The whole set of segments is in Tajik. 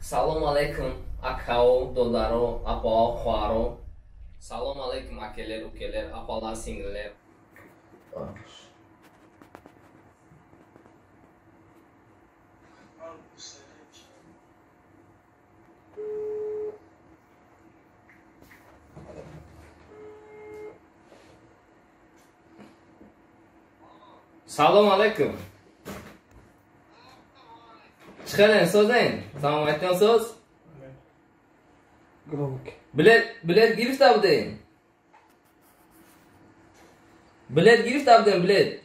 Салом алейкум, акао, додаро, апао, хоҳаро. Салом алейкум, акелер, укелер, апалар, сиңлилер. Салом алейкум. Чӣ хелен, созен? Саломатиён соз? Билет гирифта будем? Билет гирифта будем, билет.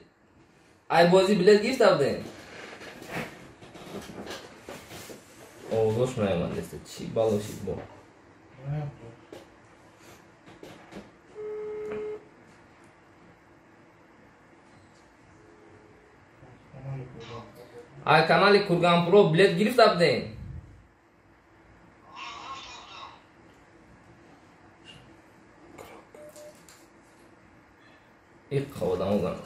Ай бозӣ билет гирифта будем? Овозош наёмад неста. Чӣ бало шид бо? Ай канали Курганпро билет гирифта будем? Иқ одамо зан.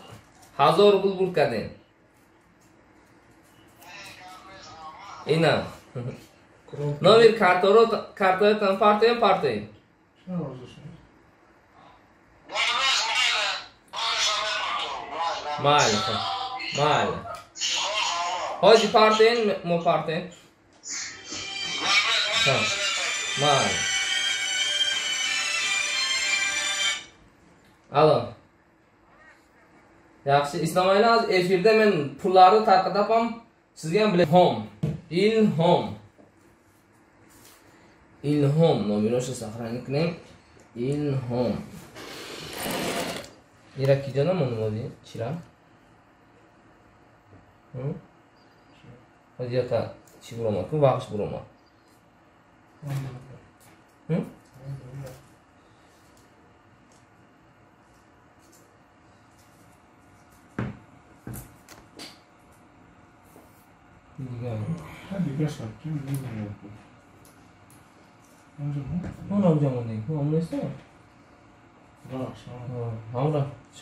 1000 рубл бурд кардем. Ина. Номер картаро партоем, партоем. Майли, майли. Ҳоҷи партоен, мо партоем. Майли. Алло. Yaxshi, Ismoil hozir efirda men pullarni tarqatapam, sizga ham Ilhom. Ilhom. Ilhom nomerosha сохранить кунем. Илҳом. Ира киҷо намонди? Чира? Ҳозир ята чӣ буромад? Ку вақш буромад.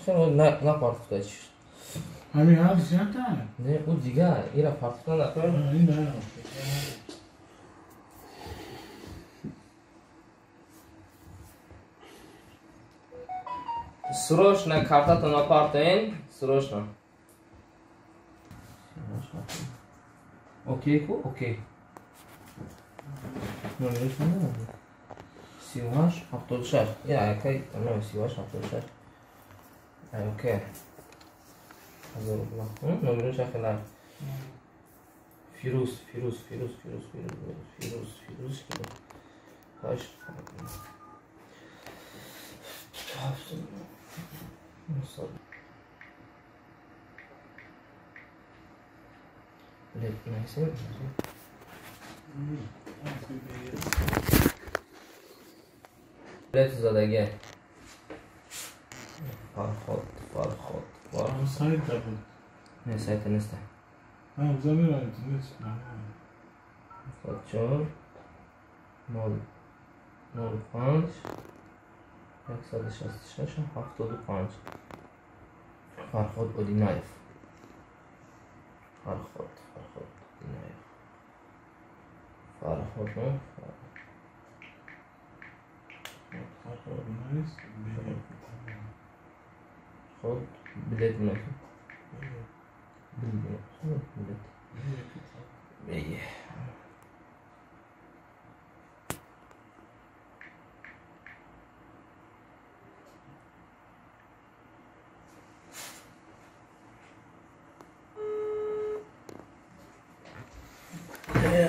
Не, ӯ дигар ира партофта накун. Срочно картатона партоен, срочно. Окей ку? Окей. Номераш надо. 38 76. Я, окей, там 38 76. Ай, окей. 1000 рубл. Номераш ахила. Фирӯз, Фирӯз, Фирӯз, Фирӯз, Фирӯз, Фирӯз, Фирӯз, Фирӯз. 8. 7. Билет найсем. Билет задаге. Фарход, Фарход, Фарход. Сайт буд. Не, сайта неста. Замира интернет. 4 0 0 5 166 75. Фарход Одинаев. Фарход, Фарход Одинаев. Фарход, ну, Фарход Одинаев. Фарход, билет носит. Билет. Билет.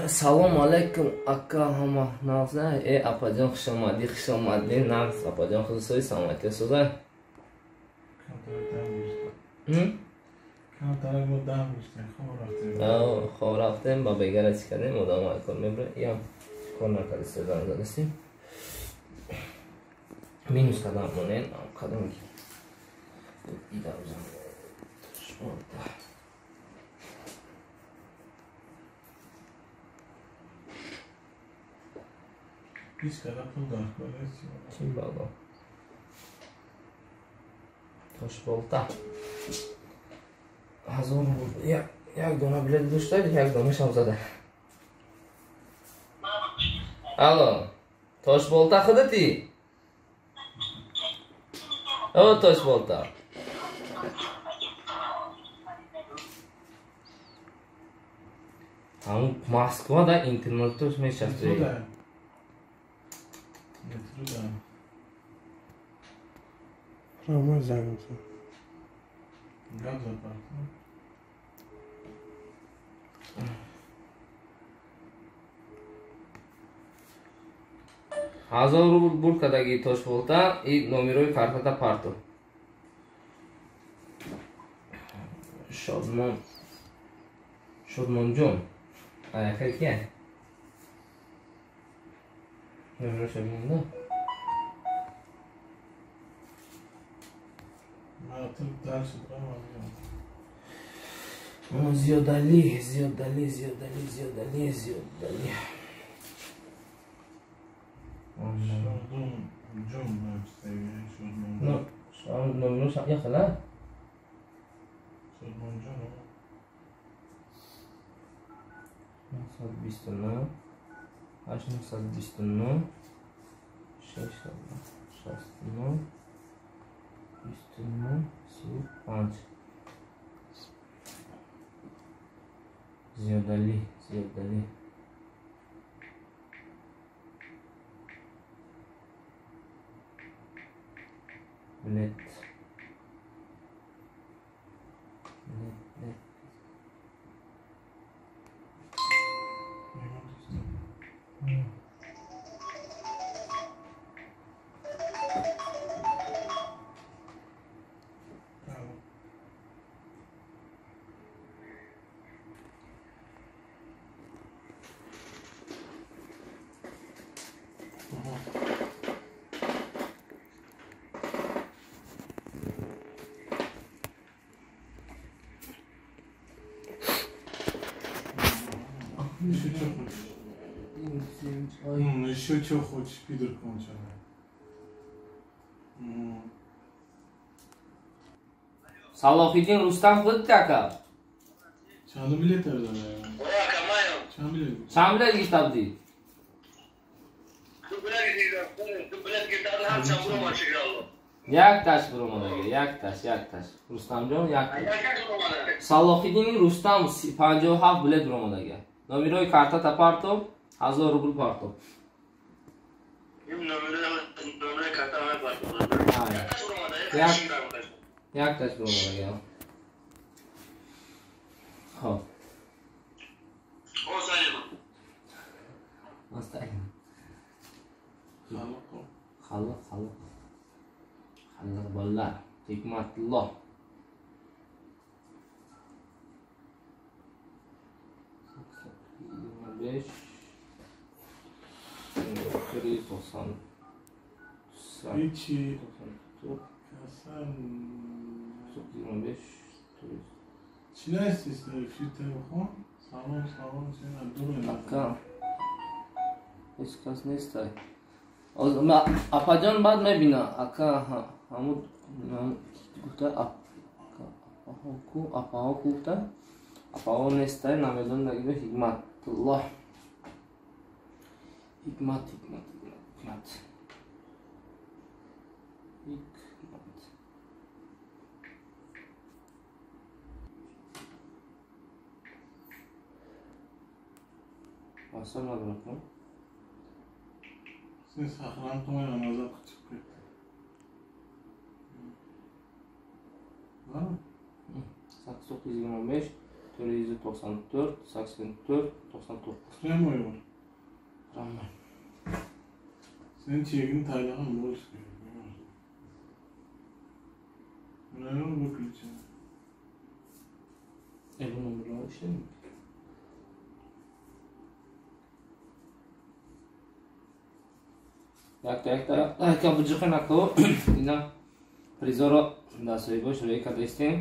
Салом алейкум, ака, ҳама нағз. Э, апаҷон, хуш омадӣ, хуш омадӣ, нағз, апаҷон, худ сои саломатӣ соза. Хоб рафтем, ба бегара чӣ кардем, одамо кор мебра, ям кор накарди, сезан задастем. Минус кадам монен, кадам ида узам. Чӣ бало? Тошболта. 1000 рубл. Як дона билет дошта, як дона шав зада. Алло, Тошболта худати? О, Тошболта. Ҳамун Москва да интернетош мешаст. Прямо занг. Ҳазор рубл бур кадаги Тошболта и номерои картата парту. Шодмон. Шодмонҷон. Аяка кия? Номероша бинем, да? Зиёдали, зиёдали, зиёдали, зиёдали, зиёдали. Номероша яхала? Нӯҳсад бисту нӯҳ, ҳашт нӯҳсад бисту нӯҳ, шашсад шасту нӯҳ, бисту нӯҳ, сию панҷ. Зиёдалӣ, зиёдалӣ. Билет. Билет, билет. Еще что хочешь? Ну, еще что хочешь, пидор конченый. Салохиддин Рустам худат ака? Чанд билет дорад? Чанд билет? Чанд билет гирифта будӣ? Якташ буромадаги, якташ, якташ. Рустамҷон, якташ. Салохиддини Рустам 57 билет буромадаги. Номерои картата партов, 1000 рубл партов. Якташ буромадаги. Хоб. Халиқ, халиқ. Халиқ bolalar. Hikmatulloh. 25 90 Ичи 25 Чӣ настист фитехон? Салом, салом, чӣ надурем. Ака. Ҳеҷ кас нестай. Апаҷон баъд мебина. Ака ҳамун гуфта апаҳо ку гуфта апаҳо нестай намедонам дагида Ҳикматуллоҳ. Ҳикмат, ҳикмат, ҳикмат. Ҳикмат. Ассалому алайкум. Сен сахран қилмай назар chiqib ketdi. 825 494 84 99. Прямой bor. Прямой. Sen chegini taylagan bo'lish kerak. Mana bu выключен. Bu nomerlar ishlaymi? Якта, якта, якта буҷиқи нако. Ина призоро дар соҳибош рӯя кардаистем.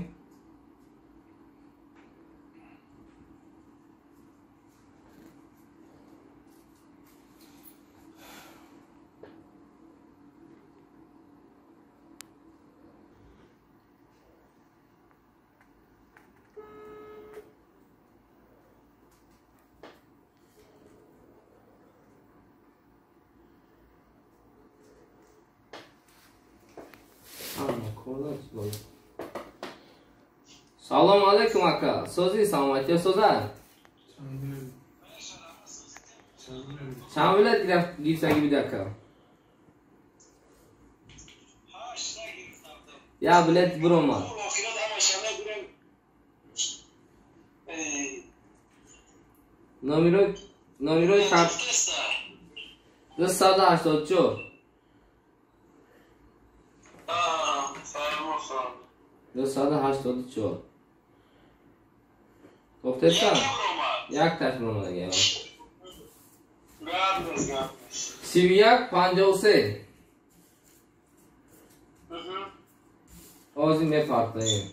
Салом алейкум ака. Сози саломатия соза? Чанд билет гирифтагӣ буди ака? Я билет биромад. Номерои карт 284. 284. Гуфтеста? Як таш биромад. 31 53. Ози мепартаем.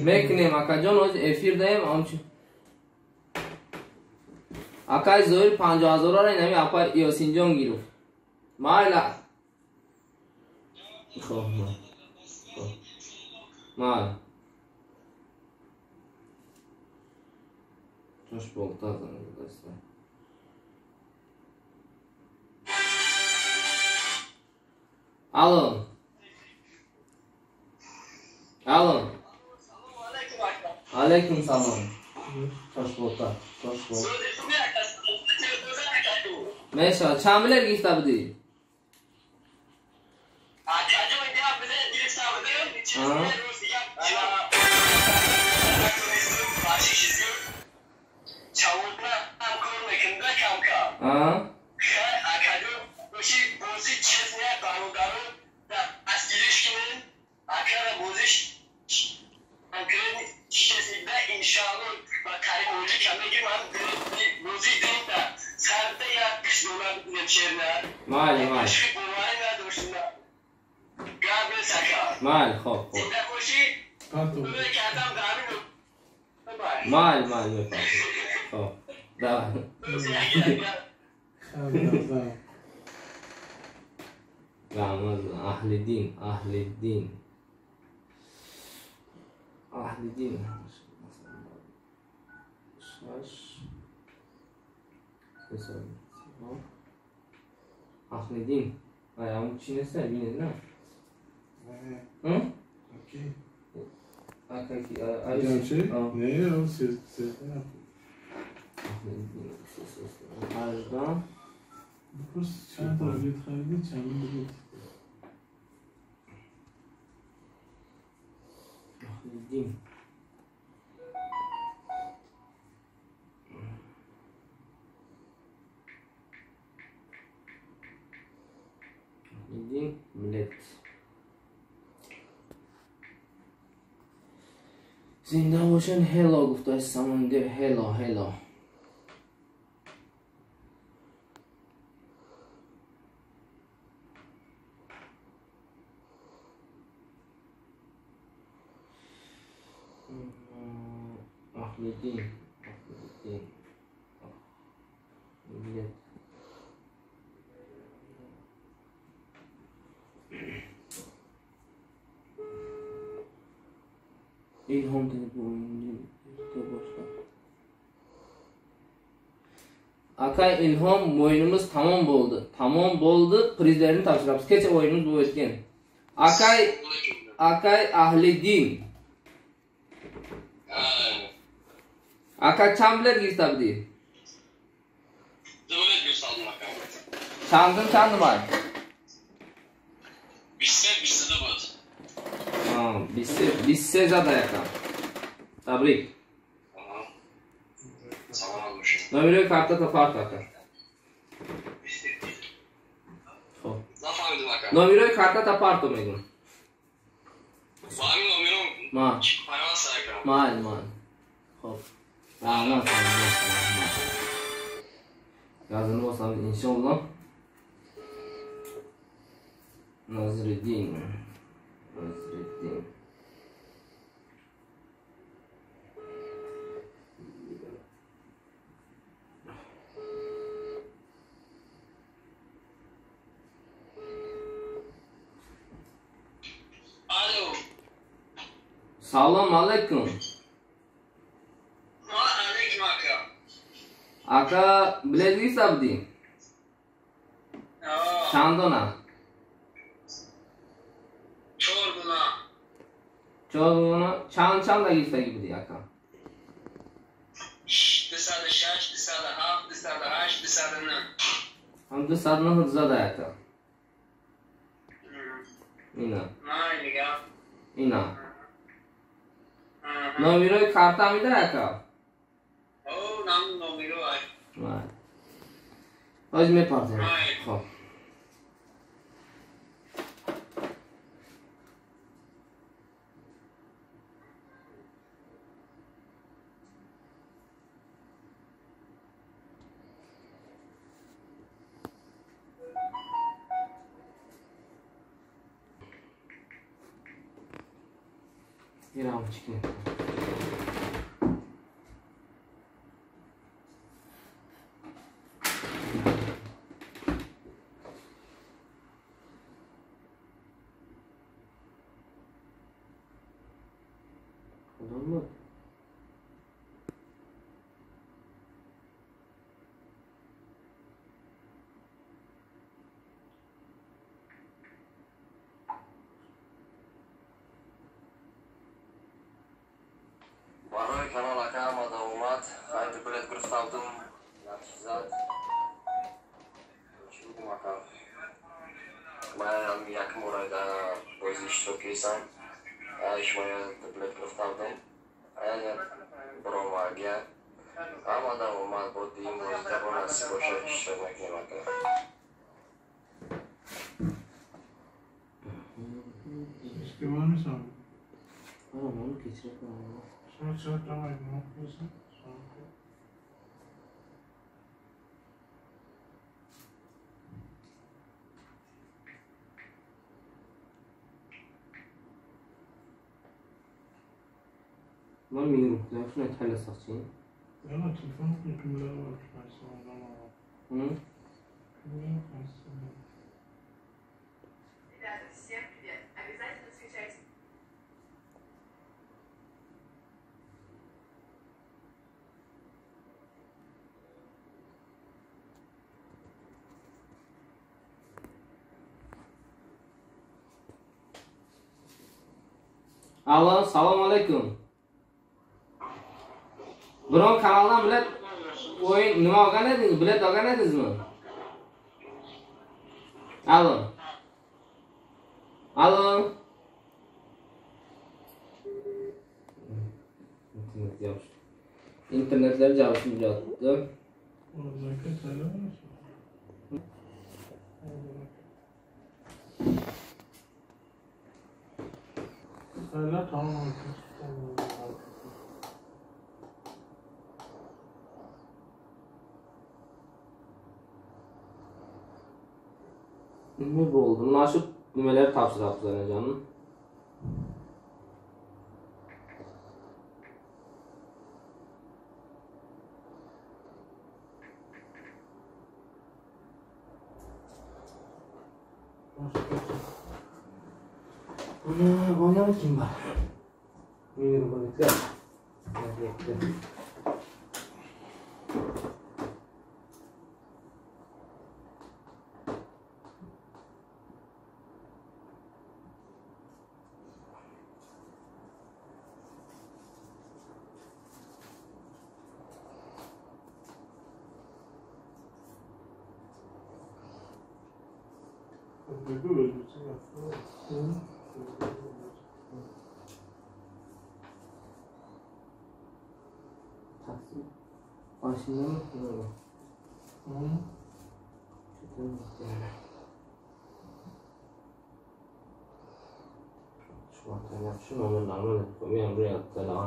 Мекунем акаҷон, ози эфир даем амчи. Акай Зоир 50 000 инами апа Ёсинҷон гирифт. Майла. Хоб. Май. Тош болта занг. Алло. Алло. Алейкум салом. Тошболта, тошбол. Меша, чанд билет гирифта будӣ? Майли, майли. Майли, хоб, хоб. Майли, майли, хоб. Давай. Аҳлиддин, Аҳлиддин. Аҳлиддин. 6 3 Аҳлиддин. Ай, чӣ нест, бинед, на? Окей. Ака ки, Не, се 18. Бипурс чанд та билет харидӣ, чанд билет? Аҳлиддин. Аҳлиддин билет. Зинда бошен, ҳело гуфтааст Самандер, ҳело, ҳело. Аҳлиддин, Аҳлиддин. Билет. Илҳом Акай Илҳом, o'yinimiz tamom bo'ldi. Tamom bo'ldi. Prizlarni topshiramiz. Kecha o'yinimiz bo'lib o'tgan. Akay, akay Ahliddin. Aka чанд билет гирифта будӣ? 2 билет гирифтам ака. Чандин чанд бай? 23 22 буд. 23 зада яка. Табрик. Саломат бошед. Номерои картата фарқ ака. Хоб. Нафаҳмидам ака. Номерои картата парто мегӯм. Ба ҳамин номером Ма. пайваст ака. Майли, майли. Хоб. Раҳмат, раҳмат, раҳмат. Газini bosamiz inshaalloh. Nazriddin. Nazriddin. Alo. Salom alaykum. Va alaykum aka. Aka, билет гирифта будӣ? Чанд дона? 4 дона. 4 дона. Чанд чанд гирифтагӣ будӣ ака? 206, 207, 208, 209. Ҳам 209 зада ака. Ина. Ина. Номерои карта мида ака? О, нам номеро ай. Вай. Ҳозир мепартем. Хоб. Ирам чикне. Кудом буд? Барои канал ака омада омад, хайди билет гирифтавдум, натизад. Чӣ бугум ака? Ман якум бора дар бозӣ иштирок кардам. Шумоя билет гирифтавдум. Ая баромагия. Омада омад, бо дим бозида бо насиб боша иштирок мекунем ака. Успеваем сам. Ана, кечирак. Все, давай, ну, Ман мигрум, шуна тайласақчи. Яна телефон кимлар М? Ребята, всем привет! Обязательно встречайте. Алло, салом алейкум. Biron kanaldan bilet o'yin nima olgan edingiz? Bilet olgan edingizmi? Allo. Allo. Internet yopishdi. Internetlar jabishib yotdi. Nima bo'ldi? Mana shu nimalar topshirapsiz anajonim? Buni olgan kim bor? Ming rubl. Mashinami? Shu nomerlarni qo'ymayam ro'yxatda.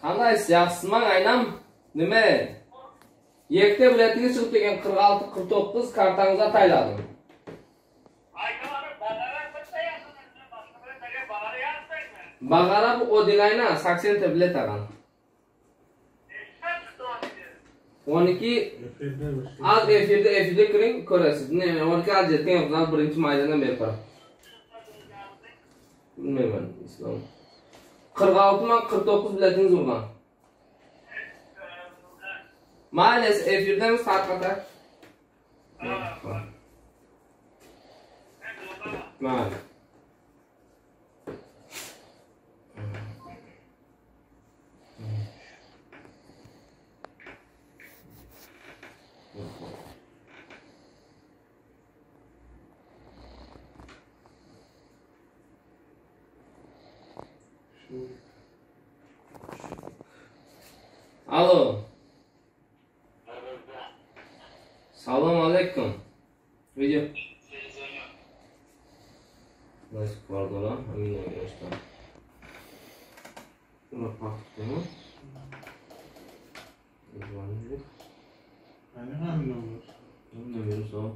Qandaysiz, yaxshisizmi? Aynan nima? Yakta biletiga chiqib kelgan 46-49 kartangizga tayladim. Bag'ara bu Odilayna 80 ta bilet algan. 12 az efirde kiring, ko'rasiz. Ne, 12 az yetgan yo'qdan birinchi maydondan berib qo'yaman. Bilmayman, islom. 46 man 49 biletingiz urgan. Mayli, efirdamiz tarqatar. Mayli. Alo. Salom alaykum. Video. Nasıl vardı lan? Amin arkadaşlar. Buna baktım. Bilmiyoruz o.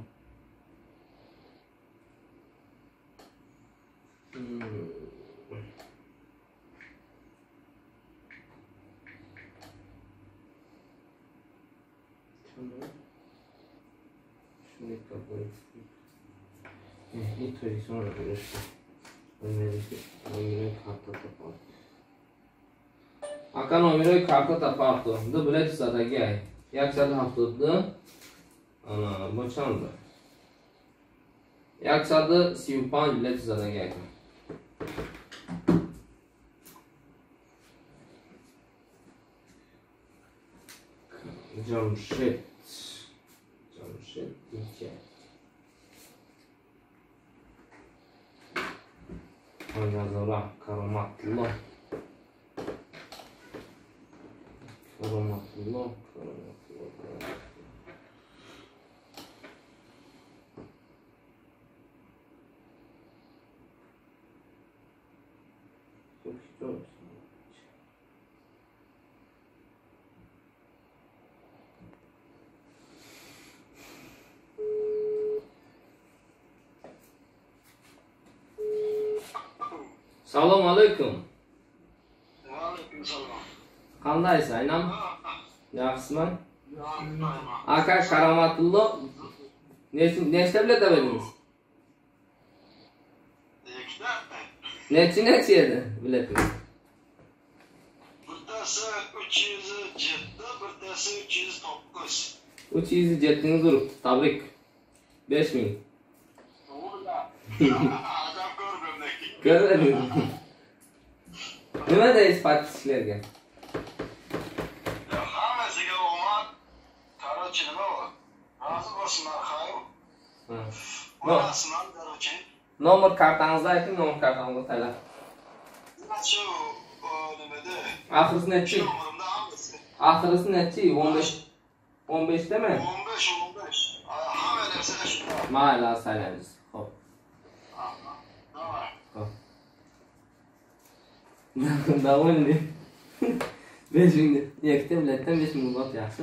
Ака номерои карта тапарто. Ду билети задаги ай. 172 ана бо чанд? 135 билети задаги ай. Ҷамшед. Ҷамшед нича. Назара Кароматулло. Кароматулло, Кароматулло, Кароматулло. Salom alaykum. Va alaykum salom. Qandaysiz, aynam? Yaxshisizmi? Aka Karomatullo, nechta bilet oldingiz? Ikkita. Nechi edi biletingiz? Bittasi 307, bittasi 309. 307 uribdi, tabrik. 5000. Adam ko'rdim. Ko'rdingiz? Nima deysiz podpischilarga? Hammasiga omad. Короче, nima bu? Rozi bo'lsinlar, xayr. O'lasinlar, короче. Nomer kartangizni ayting, nomer kartangizni taylab. Shu nimada? Oxirisi nechi? Oxirisi nechi? 15 15 dami? 15 15. Hamma narsada shunda. Mayli, saylaymiz. Xo'p. Xo'p. Довольный. 5000 ikkita biletdan 5000 bot yaxshi.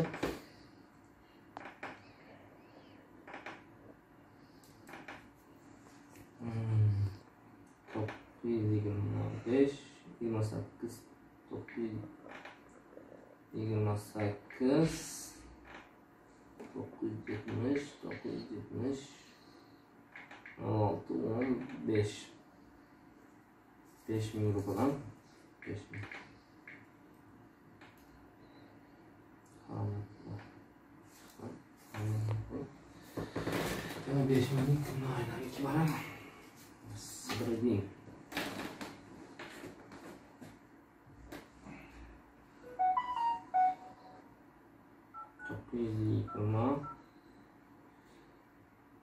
To'qqiz 25 28 9 28 970 970 16 15 5000 rubldan 5000. Tamam, 5000 aynan 2 baram. 0 920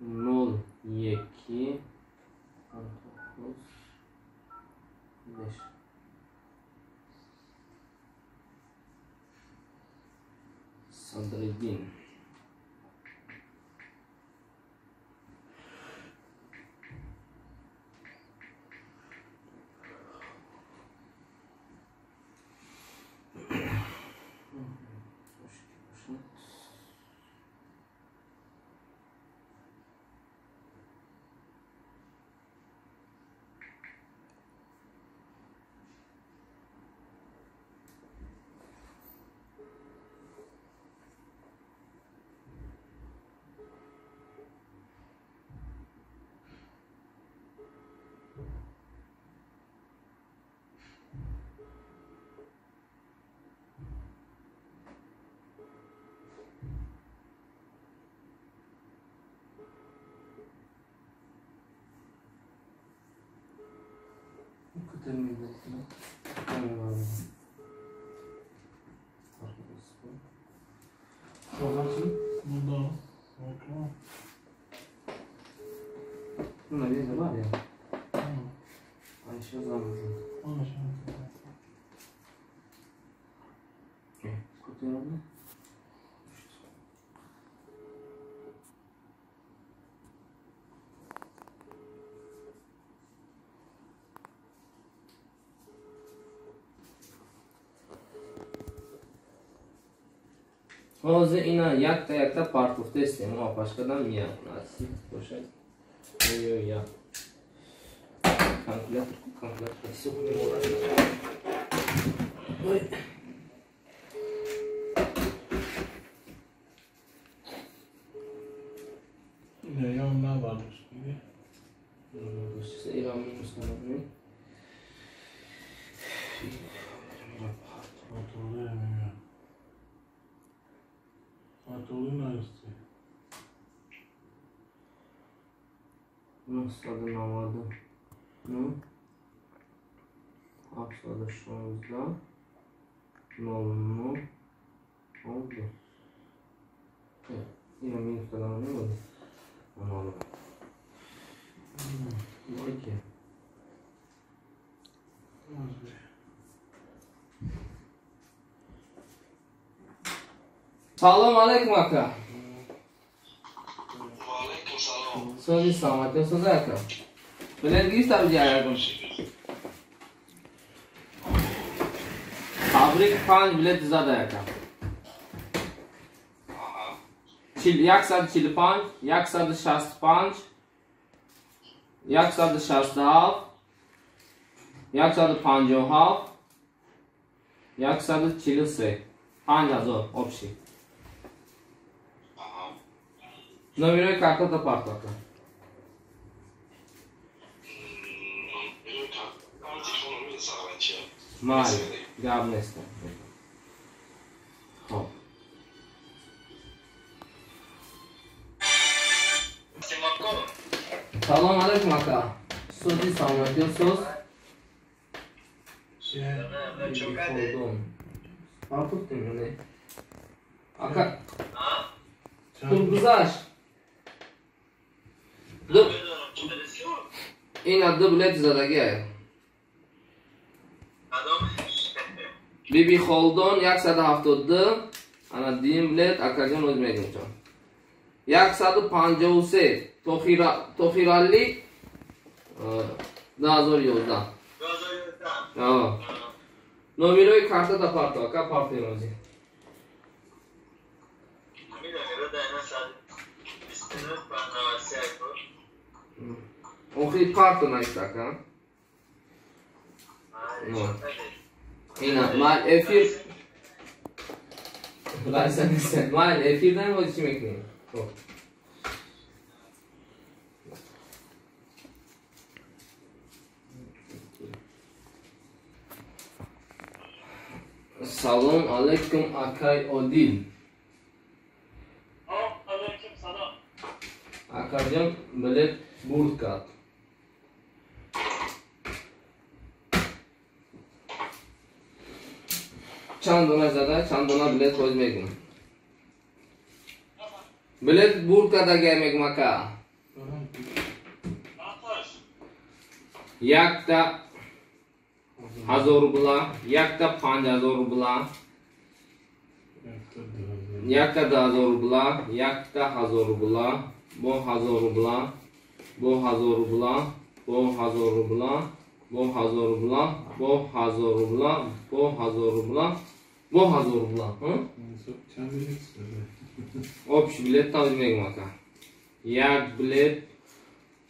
0 2 19 5. Sadriddin. Ну да. Ну, наверное, Варя. А еще замужем. Ҳозир ина якта якта партофтестем, мо пашкадан мия насиб бошад. Я калькулятор, калькулятор всё мемонад. Ой. Не, я навалюсь, не? Ира минус навалюсь. Атолина 999, 716, 00, 02. Ира минус кадам набуд. Окей. Салом алейкум, ака. Ва алейкум салом. Сози саломатӣ, соза ака. Билет гирифтам ҷаягон. Табрик, 5 билет зада ака. 145, 165, 167, 157, 143. 5000 общий. Номерои картата парто, ака. Майли, гап нест. Хоб. Салом алейкум, ака. Сози саломатӣ, соз? Партофтем не? Ака. Гузашт. Ина ду билет задагия. Биби Холдон 172, ана дим билет акаҷон оз мегум чон. 153 Тохиралли 2011. 2011. Номерои картата парто, ака партои ози. Охи парто наист, ака. Ина ман эфир лайса нест. Ман эфир даем, ози чӣ мекунем? Хоб. Салом алейкум, акай Одил. Алейкум салом. Акаҷон, билет бурд кард. Чанд дона зада, чанд дона билет хоз мегум. Билет бурд кардагия мегум, ака. Якта 1000 рубла, якта 5000 рубла, якта 2000 рубла, якта 1000 рубла, бо 1000 рубла, бо 1000 рубла, бо 1000 рубла, бо 1000 рубла, бо 1000 рубла, бо 1000 рубла, бо 1000 рубла. Общий билет там мегум, ака. Як билет,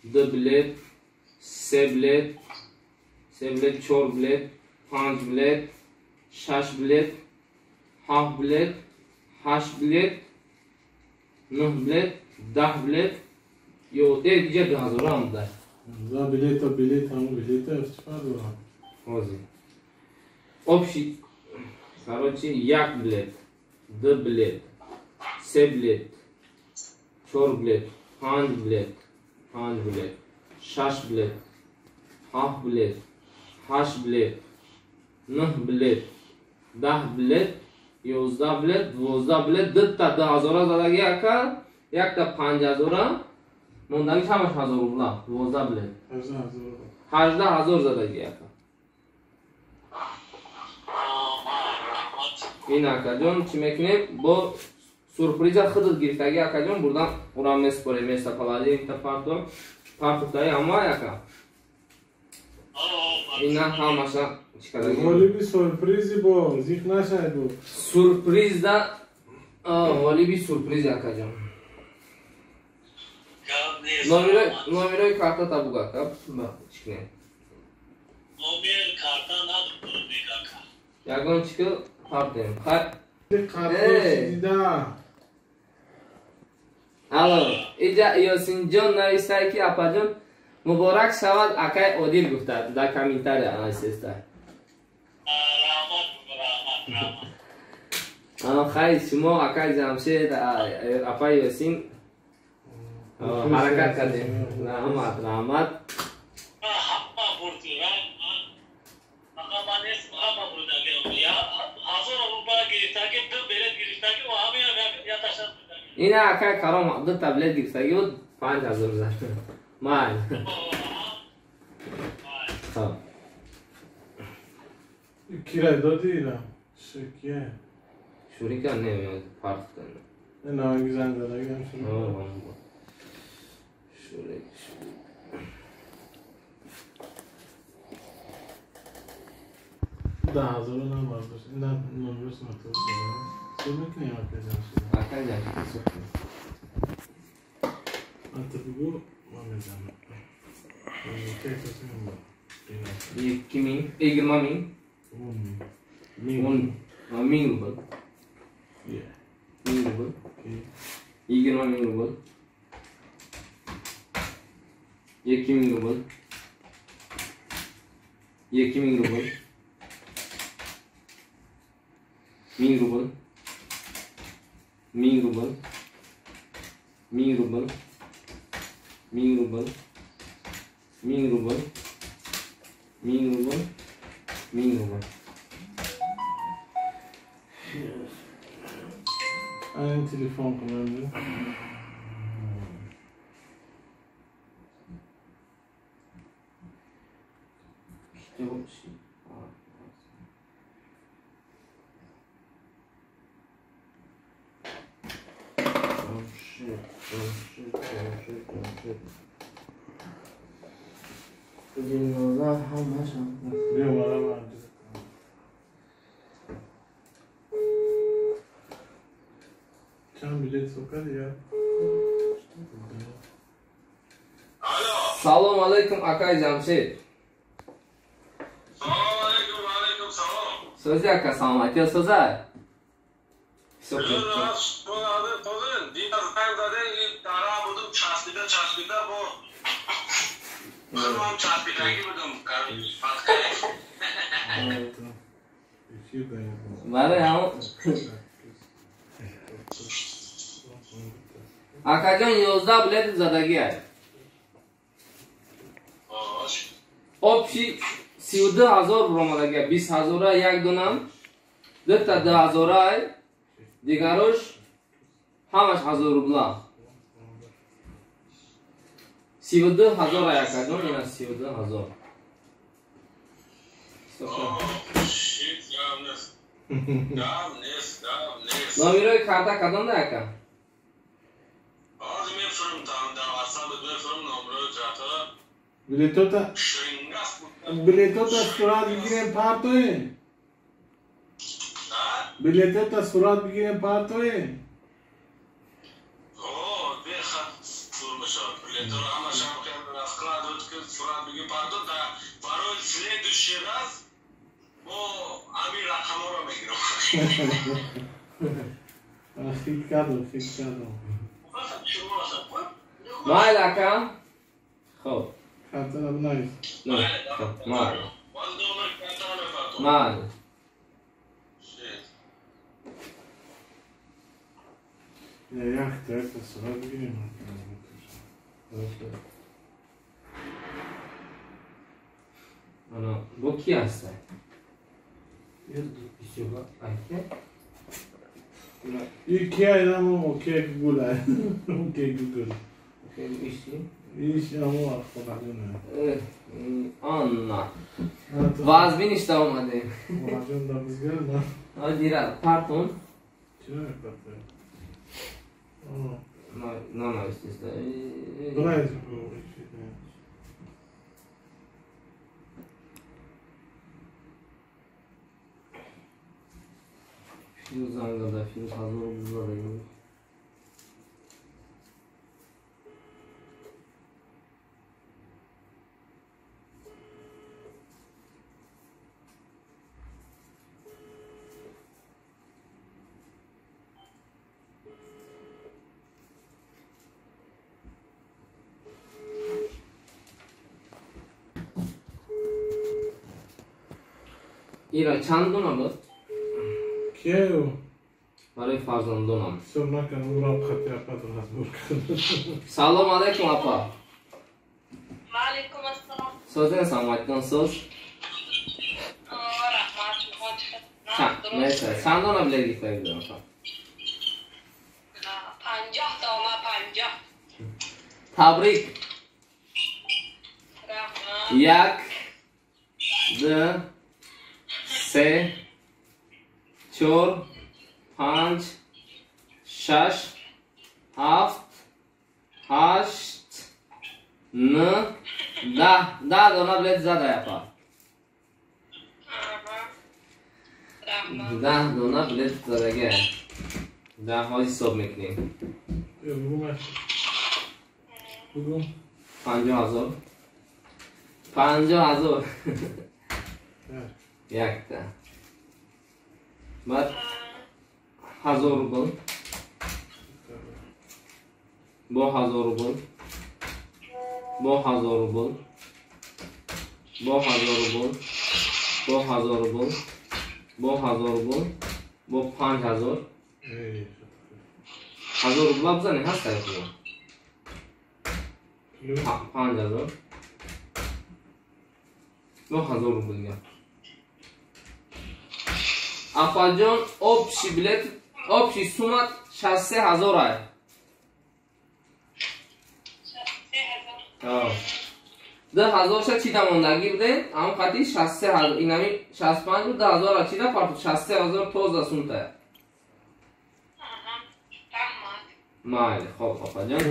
ду билет, се билет, се билет, чор билет, панҷ билет, шаш билет, ҳафт билет, ҳашт билет, нӯҳ билет, 10 билет, ё дига 2000 ам дай. За билета, билет, ҳамон билета чӣ фарқ дорад? Ҳозир. Общий, короче, як билет, ду билет, се билет, чор билет, панҷ билет, панҷ билет, шаш билет, ҳафт билет, 8 билет, 9 билет, 10 билет, 11 билет, 12 билет, дутта 2000 задаги ака, якта 5000, мондагиш ҳамаш 1000 рубла, 12 билет. 18000 задаги ака. Ин акаҷон чӣ мекунем? Бо сюрприза худат гирифтаги акаҷон, бурдан урам меспорем, местоположение та парто, партофтаи ҳама ака. Ина ҳамаша чӣ кадаги? Ғолиби сюрпризи бо зиқ нашай бо. Сюрпризда ғолиби сюрприз акаҷон. Номерои картата буг ака. Чӣ кунем? Номер карта надорам ака. Ягон чӣ ки партем. Хай. Карта. Алло, иҷа Ёсинҷон навистай ки апаҷон муборак шавад акай Одил гуфта дар комментария нависеста. Раҳмат, раҳмат, раҳмат. Хай шумо акай Ҷамшед, апай Ёсин ҳаракат кардем. Раҳмат, раҳмат. Ҳама бурди, фақат ман нест, ҳама бурдаги. 1000 рубла гирифтаги, ду билет гирифтаги ва ҳамаям яташа бурдаги. Ина акай Каром ду таблет гирифтаги буд, 5000 зад. Ман. Хоб. Кира доди ира? Шукия. Шурика не, партдан. На, занг задагам шумо. Шурик, шурик. Да, ҳазору намбардошт. Ина номерос мактуб. Сур мекунем акай Ҷамшед? Акай Ҷамшед сур кунем. Ата бугу ман мезанам. Ikki ming, 20 000. 10 000. 10 000 rubl. 1000 rubl. 20 000 rubl. 2000 rubl. 2000 rubl. 1000 rubl. 1000 rubl. 1000 rubl. 1000 rubl. 1000 rubl. 1000 rubl. 1000 rubl. Айн телефон кунам. Биё мара мард. Чанд билет сокади я? Салом алейкум, акай Ҷамшед. Салом алейкум, алейкум салом. Сӯзи ака, саломатиё сӯзай. Часпида, часпида бо худам часпидагӣ будум. Барои ҳамон акаҷон 11 билет задагиай. Общий 32 000 ромадагиай. 20 000-а як донам, дута 2000-ай, дигарош ҳамаш 1000 рубла. 32 000 ай акаҷон, ина 32 000. Номерои карта кадом да ака? Ҳозир мефурам, дар WhatsApp мефурам номерои карта. Билетота билетота сурат бигирем партоем. Билетота сурат бигирем партоем. Бехат сур мешавад. Билетро ҳамаша раскладывать ки сурат бигир парто, да барои следующий раз мо ҳамин рақамҳоро мегирам. Хит кардам, хит кардам. Майли ака. Хоб. Картара бинавис. Майли. Майли. Як трета сурат бигирем. Ана бо ки ҳаста? И ки айдамо окей Гугл ай. Окей Гугл. Иш амо хонадона. Анна. Вазбин ишта омадем. Хонадон да бизгар на. Дира партон. Чиро мепартоем? На навистиста. Бинавис. Фирӯз занг зада, Фирӯз 1000 рубл зада. Ира чанд дона буд? Киё? Барои фарзандонам. Ҳисоб накардам, урам хати апа разбор кардам. Салом алейкум апа. Ва алейкум ассалом. Созен саломатитон соз? Раҳмат, шумо Мерси. Чанд дона билет гирифта будем апа? 50 дона, 50. Табрик. Раҳмат. 1 2 3 4 5 6 7 8 9 10. 10 дона билет зада апа. 10 дона билет задага. 10 ҳози ҳисоб мекунем. 50,000. 50,000. Якта. Баъд 1000 рубл. Бо 1000 рубл. Бо 1000 рубл. Бо 1000 рубл. Бо 1000 рубл. Бо 1000 рубл. Бо 5000. 1000 рубла бизанем ҳаст ай 5000. Бо 1000 рубл дига. Апаҷон, общий билет, общий сумма 63,000 ай. 63,000. 2000 ша чида мондагӣ будем, ҳамон қати 63,000, инами 65 буд, 2000 чида парту 63,000 тоза сумта. Майли, хоб апаҷон.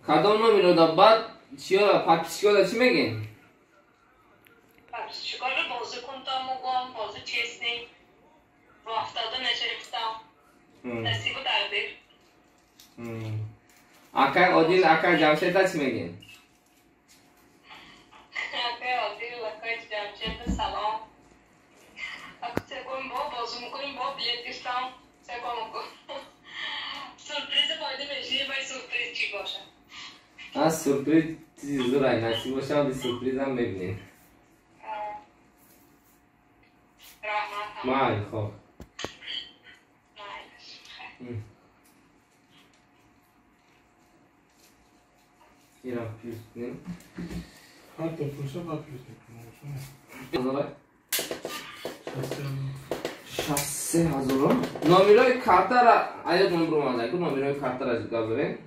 Кадом номеро да баъд чиёра подписчикода чӣ мегӯем? Подписчикоро бозӣ кун то мугом, бозӣ честный. Рафтода нажирифтам. Насибу тақдир. Акай Одил, акай Ҷамшеда чӣ мегӯем? Акай Одил, акай Ҷамшеда салом. Аку цегом бо бозӣ мекунем, бо билет гирифтам. Цегом мекун. Сюрприз фоида меши, вай сюрприз чӣ бошад? А сюрприз чизи зӯрай, насиб бошад, сюрпризам мебинем. Майли, хоб. Ирам плюс кунем. Ҳатто пулша ба плюс мекунем. 63,000. Номерои картара аёдмон биромада, ку номерои картара гап задем.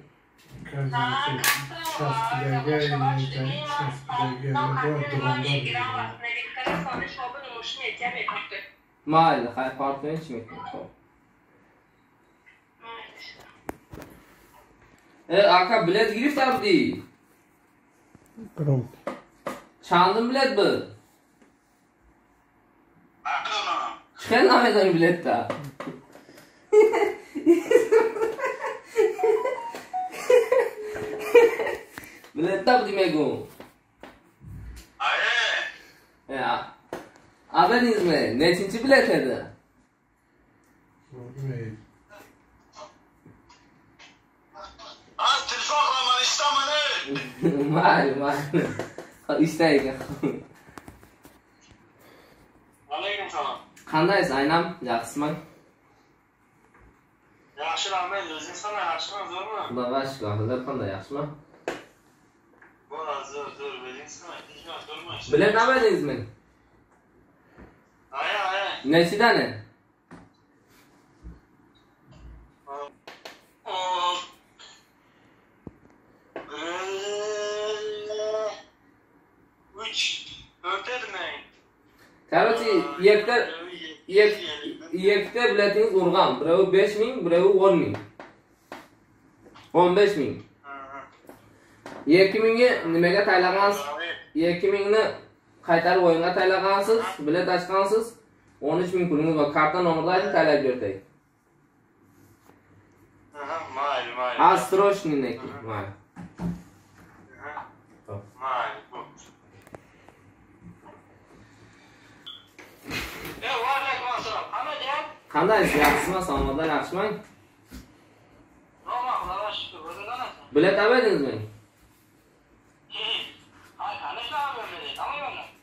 Майли, хай партоен чӣ мекунем? Хоб. Ака билет гирифта будӣ? Чандум билет буд? Чӣ хел намедонӣ билетта? Билетта будӣ мегӯм. Абедингизми? Nechinchi bilet edi? Telefon qilaman, ishdaman. Mayli, mayli. Ishda ekan. Alaykum salom. Qandaysiz, aynam? Yaxshimi? Yaxshi, rahmat. O'zingiz qanday? Yaxshimi, zo'rmi? Xudoga shukr. Sizlar qanday, yaxshimi? Bilet olmadingizmi? Nechidan? Короче, ikkita biletingiz urgan. Birovi 5000, birovi 10000. 15000. 2000ni nimaga taylagansiz? 2000ni qaytarib o'yinga taylagansiz, bilet ochgansiz. 13000 pulingiz bor. Karta nomerini ayting, taylab berdik. Mayli, mayli. Az срочный neki. Mayli. Mayli. Qandaysiz? Yaxshimi? Sog'liqlar yaxshimi? Bilet olmadingizmi?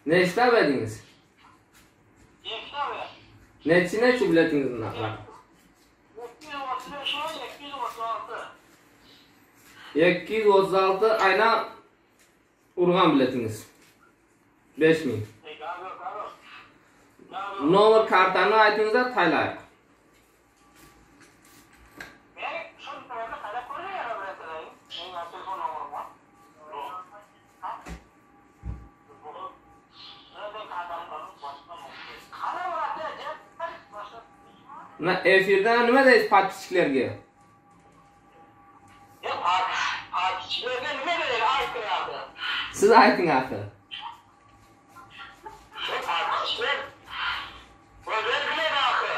Nechta olmadingiz? Nechi biletingiz narxi? 236 aynan urgan biletingiz. 5000. Nomer kartani aytingizda taylaylik. Na efirda nima deysiz podpischiklarga? Podpischiklarga nima deydi? Ayting axir. Siz ayting axir. Podpischiklar o'zlari biladi axir.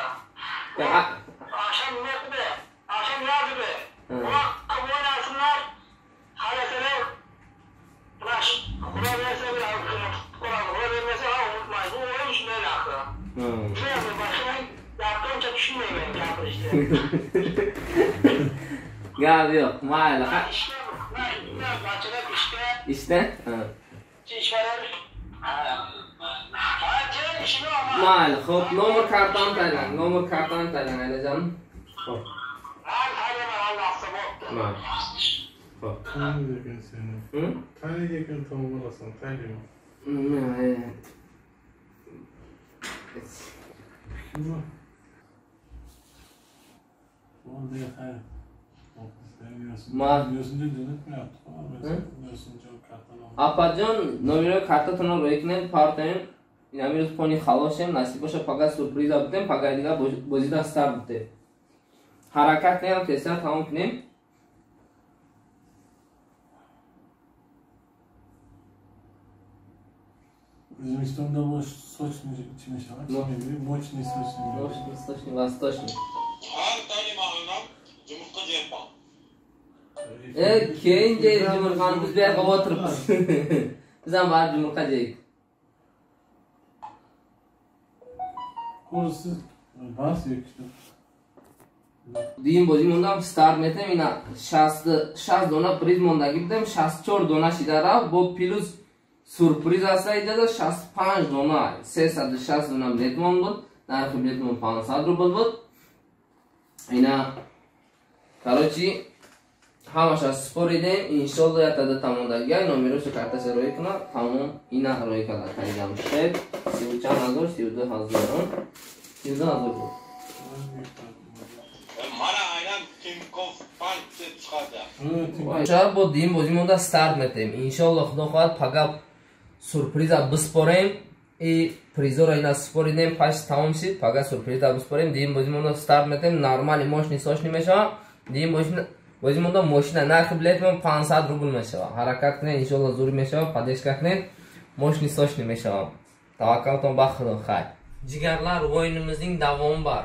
Akşam nima Akşam yozdi. O'ynasinlar. Xalasalar. Flash. Xudo bersa Xudo bermasa unutmaydi. Bu o'yin shunday axir. Tushunmayman gapirishni. Gap yo'q, mayli. Ishda? Mayli, xo'p, nomer kartani taylang, nomer kartani taylang, Alijon. Xo'p. Mayli. Xo'p. Taniydi seni. Taniydi ekan tamom olasan, taniyman. Nima? Apajon номери картатонро рӯй кунед, партоем. Инамирӯз пони халошем, насиб боша пага сюрприза будем, пага дига бозида старт будем. Ҳаракат кунем, тезтар тамом кунем. O'zbekistonda bosh сочный chi mешавад? Мощный сочный. Мощный сочный, восточный. Keyin jeydi yumurtani, biz bu yoqqa o'tiribmiz. Biz ham borib yumurtqa jeydik. Kursi bas yo'qdi. Дим бозӣ мондам старт метем, ина 60 дона приз мондагӣ будем, 64 дона шида рафт, бо плюс сюрприз аста иҷоза 65 дона, 360 дона билет мон буд, нархи билет мон 500 рубл буд. Ина короче ҳамаша споридем, иншолло ятада тамондагиай номерошу карташа рӯй куна, тамом ина рӯй карда тайгам шед, 34 ҳазор, 32 ҳазор, 32 ҳазор буд. Мана айнан Тинькофф банк deb chiqadi. Шаб бо дим бозӣ монда старт метем. Иншолло худо хоҳад пага сюрприза биспорем и призора ина споридем, паш тамом шид, пага сюрприза биспорем, дим бозӣ монда старт метем, нормали мошни сошни мешава, дим бозӣ монда мошина нархи билетмон 500 рубл мешава. Ҳаракат кунед, иншолло зур мешава, поддержка кунед, мошни сошни мешава. Таваккалтон ба Худо, хайр. Jigarlar, o'yinimizning davomi bor.